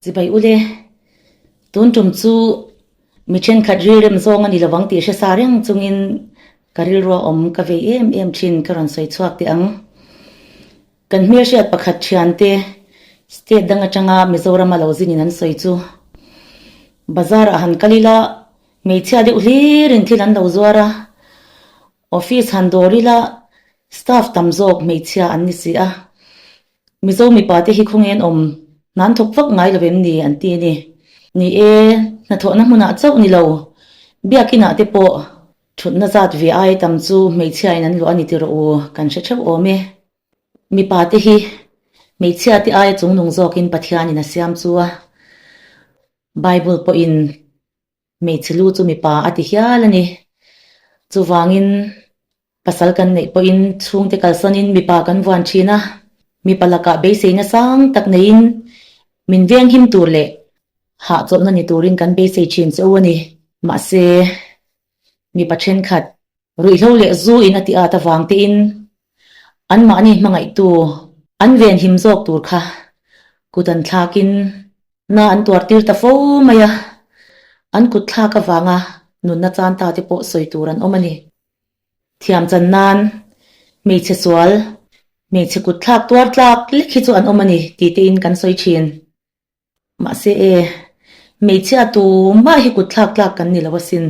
Chibai ule, tun tum chu mi thenkhat rilrem zawng a ni lovang tih hre sa reng chungin ka rilrua awm ka vei em em thin ka rawn sawi chhuak teh ang. Kan hmelhriat pakhat thiante state dang atanga Mizorama lo zinin an sawi chu bazar ah han kal ila hmeichhia deuh hlirin thil an lo zuar a, office han dawr ila staff tam zawk hmeichhia an ni si a. Mizo mipa te hi khawnge an awm? Hna an thawk vak ngai lo em ni? an ti a ni. Ni e, hnathawhna hmunah chauh ni lo, biakinah te pawh thutna zat ve ai tam chu hmeichhiain an luah a ni ti rawh u, kan hre theuh awm e. Mipa te hi hmeichhia te aia chungnung zawkin Pathianin a siam chu a, Bible pawhin Hmeichhe lu chu mipa a ti hial a ni. Chuvangin pasal kan neih pawhin chhungte kalsawnin mipa kan vuan thin a, mipa lakah beiseina sang tak neiin min venghim tur leh hahchawlhna ni turin kan beisei thin che u a ni. Mahse, mipa thenkhat Ruihhlo leh zu in a ti at avang tein anmahni hmangaihtu an venhim zawk tur kha kut an thlakin na an tuar tir ta fo mai a, an kut thlak avanga nunna chan ta te pawh sawi tur an awm a ni. Thiam chan nan hmeichhe sual, hmeichhe kut thlak tuar tlak lek hi chu an awm a ni tih tein kan sawi thin. Mahse e, hmeichhia tumah hi kut thlak tlak kan ni lo asin.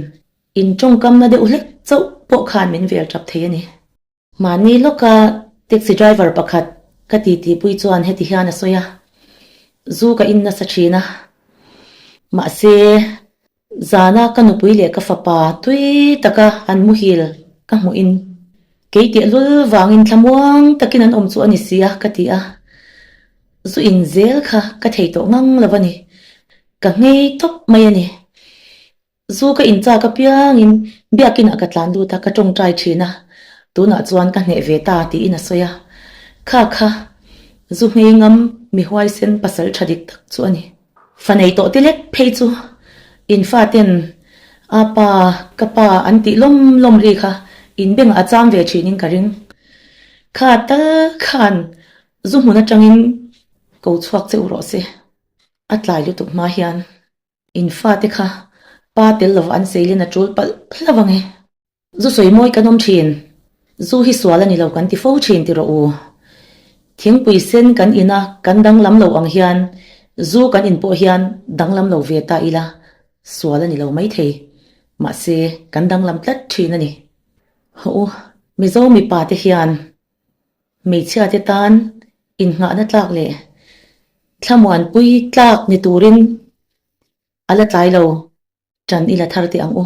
In tawngkamna deuh hlek chauh pawh khan min vel tap thei a ni. Mahni lawka taxi driver pakhat ka titi pui chuan heti hian a sawi a, Zu ka in nasa thin a. Mahse, Zana ka nupui leh ka fapa tui taka an muhil ka hmuhin kei tehlul vangin thlamuang takin an awm chu a ni si a ka ti a, zu in zel kha ka thei tawh ngang lo a ni, ka nghei tawp mai a ni. Zu ka in chak apiangin biakinah ka tlan lut a, ka tawngtai thin a, tunah chuan ka hneh ve ta tiin a sawi a, kha kha zu nghei ngam mi huaisen pasal tha dik tak chu a ni. Fa nei tawh te lek phei chu in faten a pa ka pa an tih lawm lawm ri kha in bengah a cham ve thin in ka ring. Kha tal khan zu hmun atangin ko chhuak che u rawh se. A tlai lutuk hma hian in fate kha pa tel lova an seilin a tul palh hlauh ang e. Zu sawi mawi kan awm thin. Zu hi sual a ni lo kan ti fo thin ti rawh u. Thingpui sen kan in a kan danglam lo ang hian zu kan in pawh hian danglam lo ve ta ila sual a ni lo maithei. Mahse kan danglam tlat thin a ni. Hawh u, Mizo mipa te hian hmeichhia te tan innghahna tlak leh thlamuanpui tlak ni turin a la tlai lo. Ṭan i la thar teh ang u.